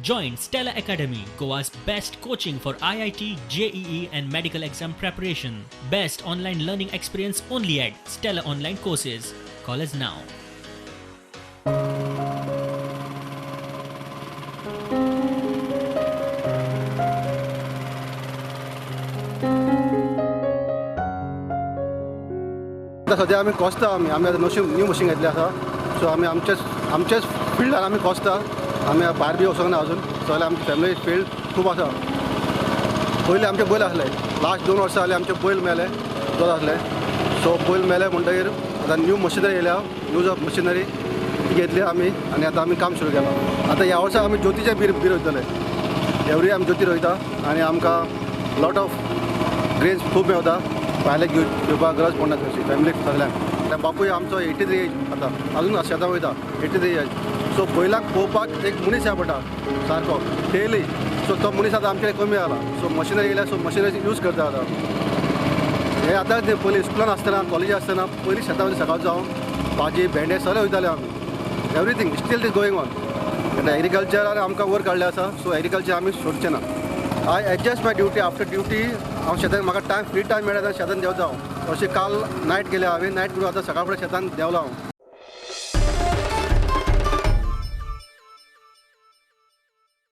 Join Stella Academy, Goa's best coaching for IIT, JEE, and medical exam preparation. Best online learning experience only at Stella Online Courses. Call us now. आतां सद्या आमी कोसता. आमी आमी आतां नशी new machine घेतली आसा. सो आमी आमचेच फिल्डार आमी कोसता. आमी भायर बी वचोंक ना अजून. सगळें आमची फॅमिली फिल्ड खूब आसा. पयलीं आमचे बैल आसले, लास्ट 2 वर्सां जालीं आमचे बैल मेले, जोत आसले. सो बैल मेले म्हणटगीर आतां न्यू मशिनरी येयल्या, यूज ऑफ मशिनरी ती घेतली आमी आनी आतां आमी काम सुरू केलां. आतां ह्या वर्सा आमी ज्योतीचें बीर रोयतले. एवरी आमी ज्योती रोयता आनी आमकां लॉट ऑफ ग्रेन्स खूब मेवता. भायले घेवपाक गरज पडना तशी फॅमिलीक सगळ्यांक. बापूय आमचो 83 एज आतां, अजून शेतां वयता, 83 एज. सो बैलांक पळोवपाक एक मनीस जाय पडटा सारको डेली. सो तो मनीस आतां आमचे कमी जाला. सो मशिनरी येयल्या, सो मशिनरी यूज करता आतां. हे आतां पयलीं स्कुलान आसतना, कॉलेजी आसतना पयलीं शेतां वयता सकाळचो हांव भाजी भेंडे सगळें वयताले आमी. Everything still is going on. आनी एग्रीकल्चरान आमकां वयर काडलें आसा. सो एग्रीकल्चर आमी सोडचें ना. I adjust my duty after duty. हांव शेतान म्हाका टायम फ्री टायम मेळटा तेन्ना शेतान देंवता हांव. अशें काल नायट गेले हांवें, नायट करून आतां सकाळ फुडें शेतान देंवलो हांव.